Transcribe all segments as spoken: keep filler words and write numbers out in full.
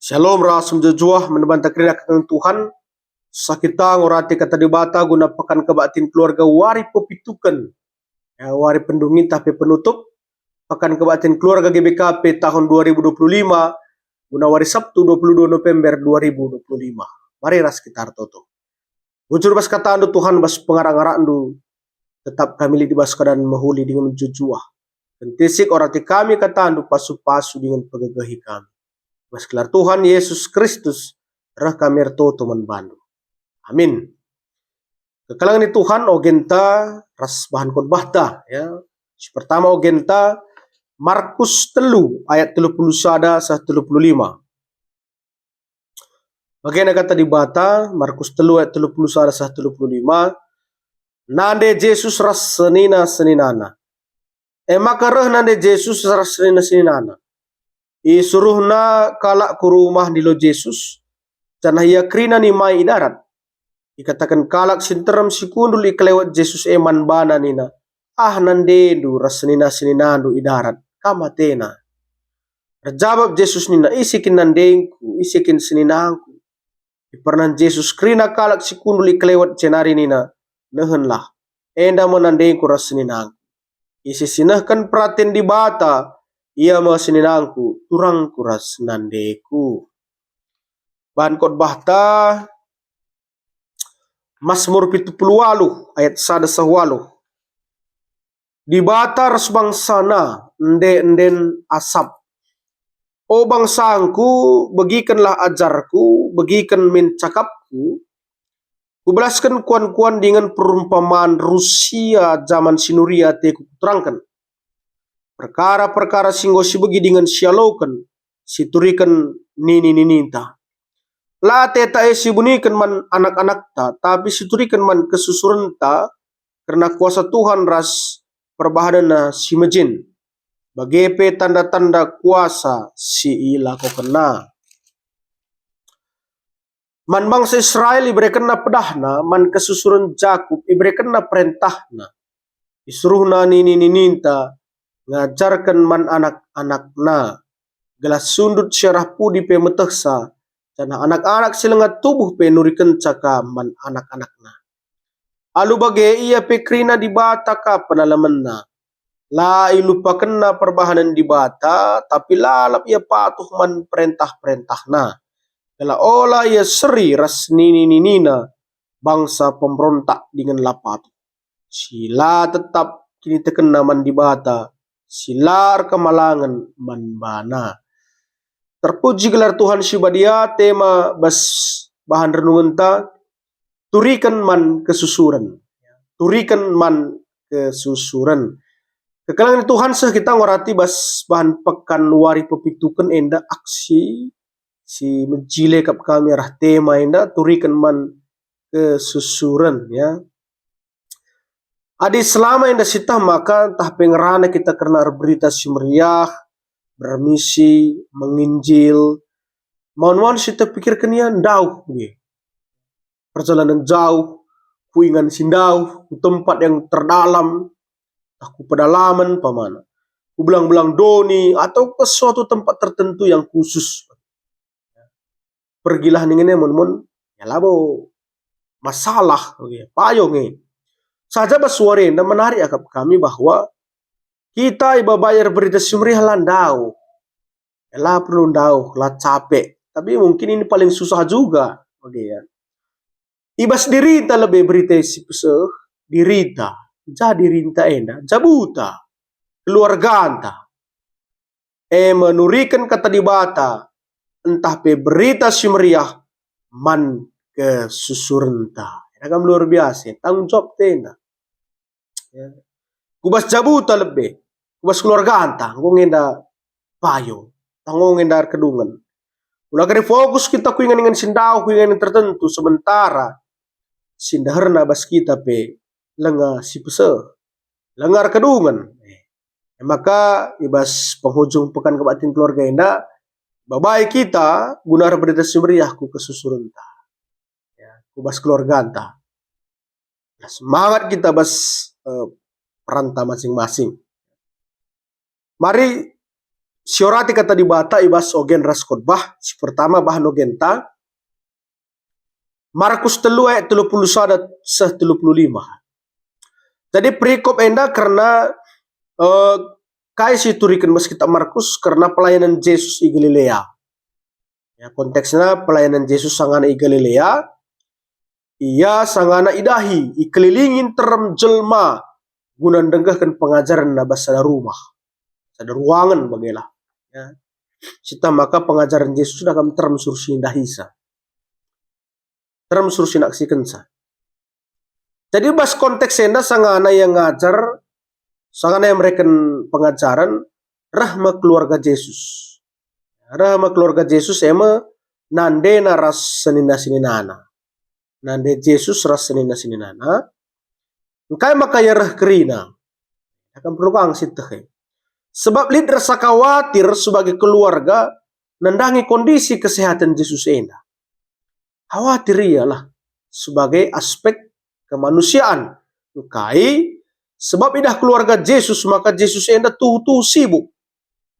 Shalom, ras mejuah-juah man banta kerina kekelengen Tuhan. Seh kita ngorati Kata Dibata guna Pekan Kebaktin Keluarga wari pepituken, ya, wari pendungi ntah pe penutup Pekan Kebaktin Keluarga G B K P tahun dua ribu dua puluh lima, guna wari Sabtu dua puluh dua November dua ribu dua puluh lima. Mari ras kita ertoto. Bujur bas KataNdu, Tuhan, bas pengarak-ngarakNdu, tetap kami lit i bas keadaan mehuli dingen mejuah-juah. Kentisik orati kami KataNdu, pasu-pasu dingen pegegehi kami. Bas gelar Tuhan Yesus Kristus, reh kami ertoto man baNdu. Amin. Kekelengen Tuhan, ogenta ras bahan khotbahta, ya. Si pertama, ogenta Markus telu ayat telu puluh sada seh telu puluh lima. Bagenda Kata Dibata, Markus telu ayat telu puluh sada seh telu puluh lima, nande Jesus ras senina-seninana. E maka reh nande Jesus ras senina-seninana. IsuruhNa kalak ku rumah ndilo Jesus, janah ia kerina nimai i darat. Ikataken kalak si nterem si kundul i kelewet Jesus e man bana nina, "Ah, nandendu ras senina-seninandu i darat, kam atena." Erjabap Jesus nina, "Ise kin nandengku, ise kin seninangku?" Ipernah Jesus kerina kalak si kundul i kelewet jenari nina, "Nehenlah, enda me nandengku ras seninangku. Ise si nehken peraten Dibata, ia me seninangku, turangku ras nandeku." Bahan khotbahta, Masmur pitu puluh waluh ayat sada seh waluh. Dibata ras bangsaNa ende-enden asap. O bangsangku, begikenlah ajarku, begiken min cakapku. Kubelasken kuan-kuan dingen perumpaman rusia jaman si nuria ateku kuterangken. Perkara-perkara si enggo sibegi dingen sialoken, situriken nini-nininta. La ateta e sibuniken man anak-anakta, tapi situriken man kesusurenta kerna kuasa Tuhan ras perbahanenNa si mejin, bage pe tanda-tanda kuasa si ilakokenNa. Man bangsa Israel iberekenNa pedahNa, man kesusuren Jakup iberekenNa perentahNa. IsuruhNa nini-nininta ngajarken man anak-anakna, gelah sundut si arah pudi pe metehsa, janah anak-anak si langa tubuh pe nurikenca ka man anak-anakna. Alu bage ia pe kerina Dibata ka penalemenna. La ilupakenna perbahanen Dibata, tapi lalap ia patuh man perentah-perentahNa. Gelah ola ia seri ras nini-ninina bangsa pemberontak dingen la patuh, si la tetap kinitekenna man Dibata, si la erkemalangen man baNa. Terpuji gelar Tuhan si Badia, tema bas bahan renungenta, turiken man kesusuren. Turiken man kesusuren. Kekelengen Tuhan, seh kita ngorati bas bahan pekan wari pepituken enda aksi si mejile kap kami arah tema enda, turiken man kesusuren, ya. Adi selama enda sitah maka ntah pe ngerana kita kerna erberita si meriah, bermisi, menginjil, maun-maun si tepikirken ia ndauh bage. Perjalanan jauh, ku ingan si ndauh, ku tempat yang terdalam, ntah ku pedalaman umpamana, ku belang-belang doni, atau ke suatu tempat tertentu yang khusus. Pergilah ningen e mun-mun, ya labo masalah, oke, payo nge. Saja bas wari enda menarik akap kami bahwa kita ibabai erberita si meriah la ndauh. Ya, la perlu ndauh, la capek. Tapi mungkin ini paling susah juga, oke, ya. I bas dirinta lebe berita si peseh, dirinta. Ja dirinta enda, jabuta, keluarganta. E me nuriken Kata Dibata, ntah pe berita si meriah man kesusurenta. Enda kam luar biasa, tanggung jawab enda. Ya. Ku bas jabuta lebe, ku bas keluarganta, enggo nge enda payo, enggo nge enda erkedungen. Ula kari fokus kita ku ingan-ingan si ndauh, ku ingan tertentu, sementara si ndeherna bas kita pe langa si peseh, langa erkedungen. E maka, i bas penghujung Pekan Kebaktin Keluarga enda, babai kita guna erberita si meriah ku kesusurenta, ya, ku bas keluarganta. Semangat kita bas, eh, peranta masing-masing. Mari siorati Kata Dibata i bas ogen ras khotbah. Si pertama bahan ogenta, Markus telu ayat telu puluh sada seh telu puluh lima. Jadi perikop enda kerna, eh, kai si ituriken bas kitab Markus kerna pelayanan Jesus i Galilea. Ya, konteksna pelayanan Jesus sangana i Galilea, ia sangana idahi, ikelilingi nterem jelma guna ndenggehken pengajarenna bas sada rumah, sada ruangen bagelah. Ya. Sitah maka pengajaren Jesus dah kam nterem suruh si ndahisa. Nterem suruh si naksikensa. Jadi bas konteks enda sangana ia ngajar, sangana ia mereken pengajaren, reh me keluarga Jesus. Reh me keluarga Jesus e me nandena ras senina-seninana. Nande Jesus ras senina-seninana. Engkai maka ia reh kerina? Akan perlu kang si tehe. Sebab lit rasa khawatir sebagai keluarga nandangi kondisi kesehatan Jesus enda. Khawatir ialah sebagai aspek kemanusiaan. Engkai? Sebab idah keluarga Jesus, maka Jesus enda tuhu-tuhu sibuk.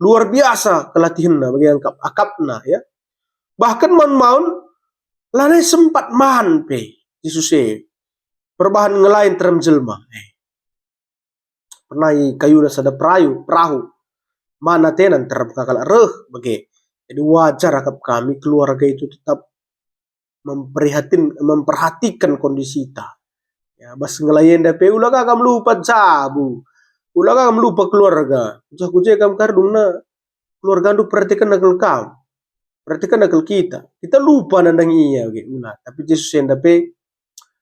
Luar biasa kelatihenna bagi akap-akapna, ya. Bahkan maun-maun lanai sempat man pe Jesus e perbahan ngelai nterem jelma. Eh. Pernah ikayuna sada perayu, perahu. Man atena nterem kalak reh bage. Jadi wajar akap kami keluarga itu tetap memprihatin-, memperhatikan kondisita. Ya, bas ngelai enda pe ula ka kam lupa jabu. Ula ka kam lupa keluarga. Ucah ku je kam kardungna keluargandu perhatikenna kal kam. Perhatikenna kal kita. Kita lupa nandangi ia, bage ula. Tapi Jesus enda pe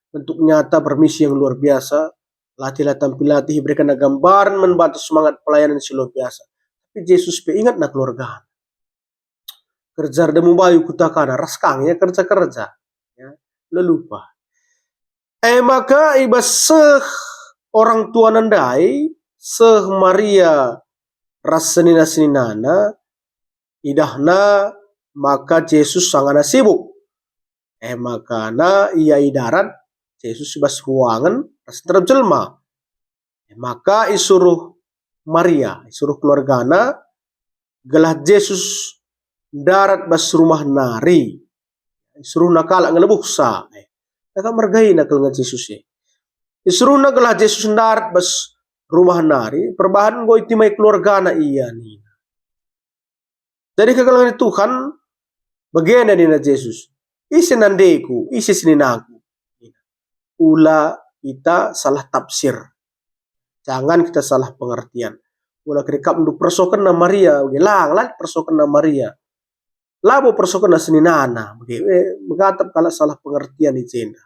bentuk nyata permisi yang luar biasa. Latihlah tampil latih, iberikenna gambaran man banta semangat pelayanan si luar biasa. Tapi Jesus pe ingetna keluargana. Kerja erdemu bayu kutakana, ras kang ia kerja-kerja. Ya, la lupa. E maka i bas seh orang tuana ndai, seh Maria ras senina-seninana, idahna maka Jesus sangana sibuk. E maka na ia i darat, Jesus i bas ruangen ras nterem jelma. E maka isuruh Maria, isuruh keluargana, gelah Jesus ndarat bas rumah nari. Isuruhna kalak ngelebuhsa. Eh, maka mergaina kal nge Jesus e. Isuruhna gelah Jesus ndarat bas rumah nari, perbahan enggo itimai keluargana ia nina. Jadi kekelengen Tuhan, bagenda nina Jesus, "Ise nandeku, ise seninaku?" Ula kita salah tafsir. Jangan kita salah pengertian. Ula kira kap ndu persokenna Maria, bage lang, lang persokenna Maria. Labo persokenna seninana, bage, eh, megatap kalak salah pengertian i jenda.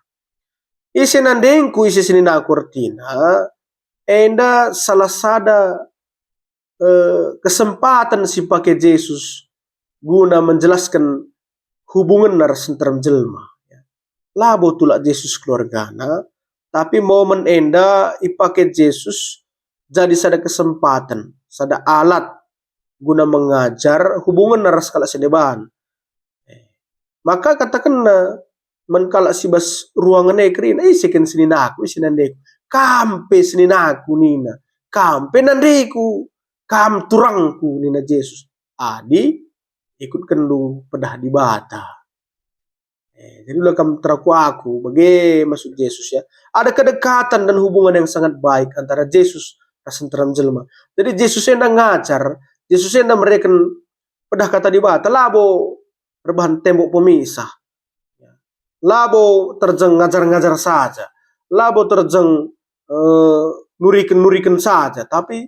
Ise nandengku, ise seninaku ertina, enda salah sada eh, kesempatan si pake Jesus guna menjelasken hubungenna ras nterem jelma. Labo tulak Jesus keluargana, tapi momen enda ipake Jesus jadi sada kesempatan, sada alat guna mengajar hubungenna ras kalak si deban. Maka katakenna man kalak si bas ruangen e kerina, "Ise kin seninaku, ise nandeku?" "Kam pe seninaku," nina. "Kam pe nandeku, kam turangku," nina Jesus. "Adi ikutkenndu pedah Dibata." Eh, jadi ula kam teraku aku, bage maksud Jesus, ya. Ada kedekatan dan hubungan yang sangat baik antara Jesus ras nterem jelma. Jadi Jesus enda ngajar, Jesus enda mereken pedah Kata Dibata, labo erbahan tembok pemisah. Labo terjeng ngajar-ngajar saja, labo terjeng, eh, nuriken-nuriken saja, tapi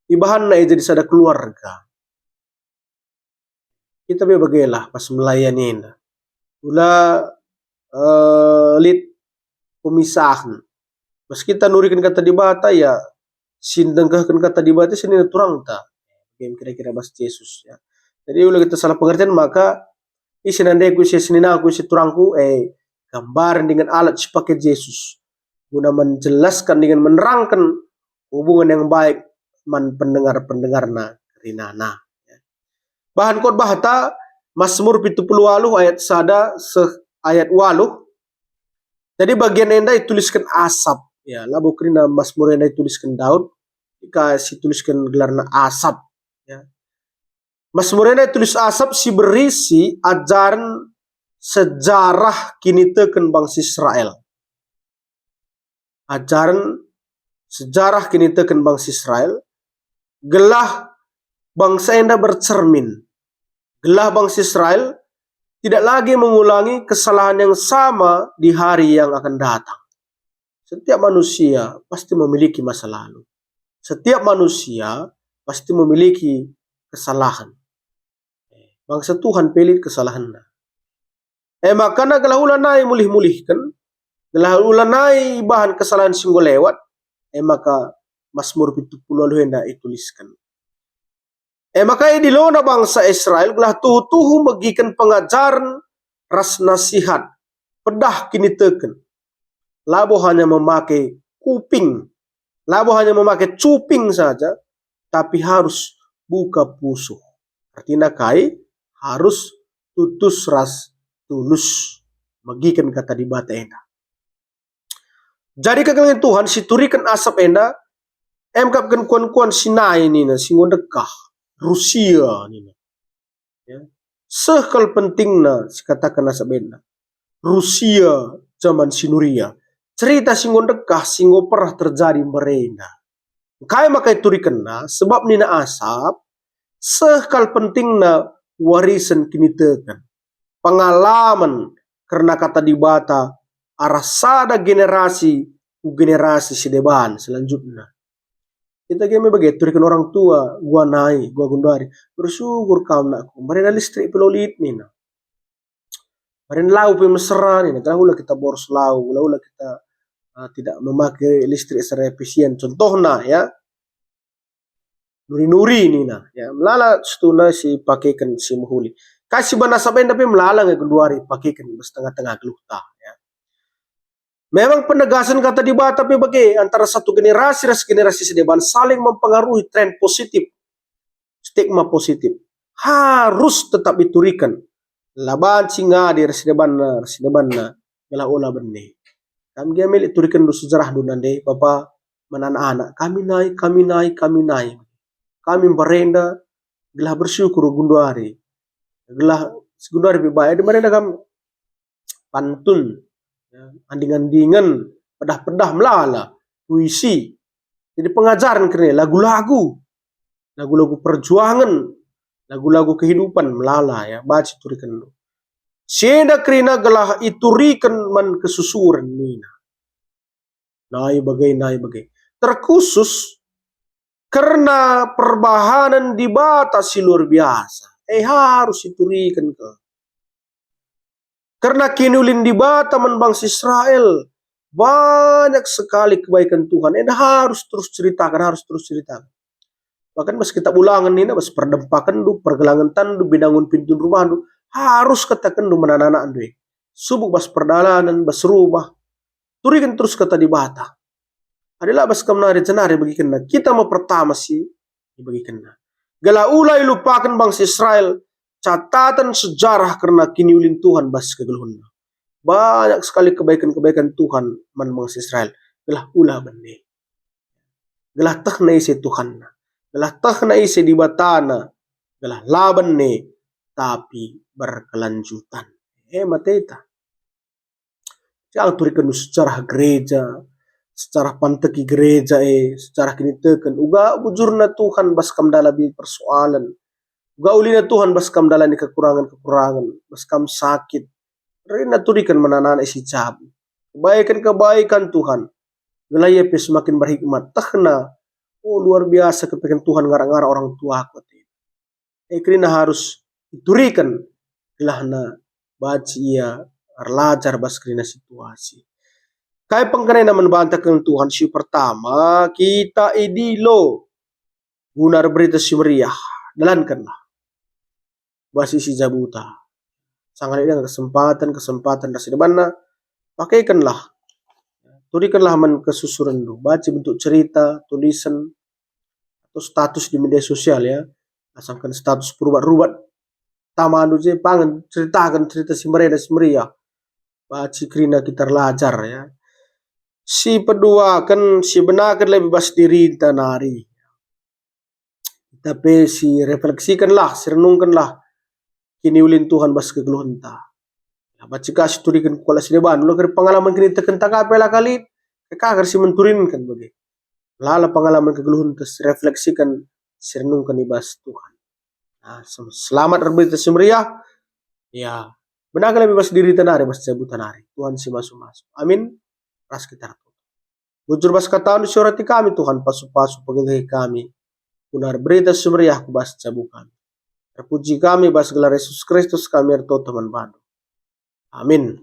ibahanna ia jadi sada keluarga. Kita pe bagelah pas melayani enda. Ula, eh, lit pemisahen. Bas kita nuriken Kata Dibata, ya, si ndengkehken Kata Dibata senina turangta. Bage kira-kira bas Jesus, ya. Jadi ula kita salah pengertian, maka ise nandeku, ise seninaku, ise turangku, eh, gambaren dingen alat si pake Jesus guna menjelaskan dingen menerangken hubungan yang baik man pendengar-pendengarna kerinana. Bahan khotbahta, Masmur pitu puluh waluh ayat sada seh ayat waluh. Jadi bagian enda itulisken Asap, ya, labo kerina Masmur enda itulisken Daud, ka si itulisken gelarna Asap, ya. Masmur enda itulis Asap si berisi ajaren sejarah kiniteken bangsa Israel. Ajaren sejarah kiniteken bangsa Israel, gelah bangsa enda bercermin, gelah bangsa Israel tidak lagi mengulangi kesalahan yang sama di hari yang akan datang. Setiap manusia pasti memiliki masa lalu. Setiap manusia pasti memiliki kesalahan. Bangsa Tuhan pe lit kesalahenna. E maka gelah ulanai mulih-mulihken, gelah ulanai ibahan kesalahan si enggo lewat, e maka Masmur pitu puluh alu enda itulisken. E maka idilona bangsa Israel gelah tuhu-tuhu megiken pengajaren ras nasihat, pedah kiniteken. Labo hanya memakai kuping, labo hanya memakai cuping saja, tapi harus buka pusuh. Artina kai? Harus tutus ras tulus megiken kata Dibata enda. Jadi kekelengen Tuhan si ituriken Asap enda, emkapken kuan-kuan si nai nina, si enggo ndekah, Rusia nina. Ya. Seh kal pentingna si kataken Asap enda. Rusia zaman si nuria. Cerita si enggo ndekah, si enggo pernah terjadi mbarenda. Engkai maka iturikenna? Sebab nina Asap, seh kal pentingna warisen kiniteken, pengalaman kerna kata Dibata arah sada generasi ku generasi si deban selanjutna. Kita ge me bage ituriken orang tua, gua nai, gua genduari. Bersyukur kam nakku, mbarenda listrik pe la lit nina. Mbarenda lau pe mesera nina, gelah ula kita boros lau, gelah ula kita, uh, tidak memakai listrik secara efisien. Contohna ya, nuri-nuri nina, ya, melala situhuna si pakeken si mehuli. Kai si bana Asap enda pe melala nge genduari pakeken bas tengah-tengah geluhta, ya. Memang penegasen kata Dibata pe bage, antara satu generasi ras generasi si deban saling mempengaruhi tren positif, stigma positif. Harus tetap ituriken. La banci ngadi ras si debanna, ras si debanna, gelah ola bene. Kam gia me lit turikenndu sejarahndu nande, bapa man anak-anak, kami nai, kami nai, kami nai. Kami mbarenda gelah bersyukur genduari. Gelah genduari pe bae, mbarenda kam pantun, ya, anding-andingen, pedah-pedah melala, puisi. Jadi pengajaren kerina, lagu-lagu, lagu-lagu perjuangan, lagu-lagu kehidupan melala, ya, banci turikenndu. Si enda kerina gelah ituriken man kesusuren nina. Nai bage, nai bage. Terkhusus kerna perbahanen Dibata si luar biasa. Eh, harus ituriken ke. Kerna kiniulin Dibata man bangsa Israel, banyak sekali kebaikan Tuhan. Enda harus terus ceritakan, harus terus ceritakan. Bahkan bas kitab Ulangen nina, bas perdempakenndu, pergelangen tanndu, binangun pintun rumahndu, harus katakenndu man anak-anakndu e. Subuk bas perdalanen, bas rumah, turiken terus kata Dibata. Adi la bas kam nari jenari bagikenna, kita me pertama si ibagikenna. Gelah ula ilupaken bangsa Israel catatan sejarah kerna kiniulin Tuhan bas kegeluhenna. Banyak sekali kebaikan-kebaikan Tuhan man bangsa Israel. Gelah ula bene. Gelah tehna ise Tuhanna. Gelah tehna ise Dibatana. Gelah la bene, tapi berkelanjutan. E mateta. Jangan turikenndu sejarah gereja, sejarah panteki gereja e, sejarah kiniteken. Uga bujurna Tuhan bas kam ndalabi persoalen. Uga ulina Tuhan bas kam ndalani kekurangen-kekurangen, bas kam sakit. Rina turiken man anak-anak si jabu. Kebaikan-kebaikan Tuhan. Gelah ia pe semakin berhikmat. Tehna, oh, luar biasa kebaikan Tuhan ngarak-ngarak orang tuaku. E kerina harus ituriken gelahna banci ia erlajar bas kerina situasi. Kai pengkenana man banta kekelengen Tuhan? Si pertama, kita idilo guna erberita si meriah. Dalankenlah. Bas isi jabuta. Sanga lit denga kesempatan-kesempatan ras si debanna, pakekenlah. Turikenlah man kesusurenndu. Banci bentuk cerita, tulisan, atau status di media sosial ya. Asangken status perubat-rubat. Tamandu je pangen ceritaken cerita si merena si meriah. Banci kerina kita erlajar ya. Si peduaken, si benaken lebe bas dirinta nari. tapi si refleksikenlah, si renungkenlah kiniulin Tuhan bas kegeluhenta. Ya, banci ka situriken ku kalak si deban, ula kari pengalaman kinitekenta ka pe la ka lit, ka kari si menturinken bage. Lala pengalaman kegeluhenta si refleksiken, si renungken i bas Tuhan. Nah, sem-, selamat erberita si meriah. Ya, benaga lebe bas dirita nari, bas jabuta nari. Tuhan si masu-masu. Amin. Ras kita. Bujur bas kataNdu si orati kami, Tuhan, pasu-pasu pegegehi kami. Guna erberita si meriah ku bas jabu kami. Terpuji kami bas gelar Yesus Kristus kami ertoto man bandu. Amin.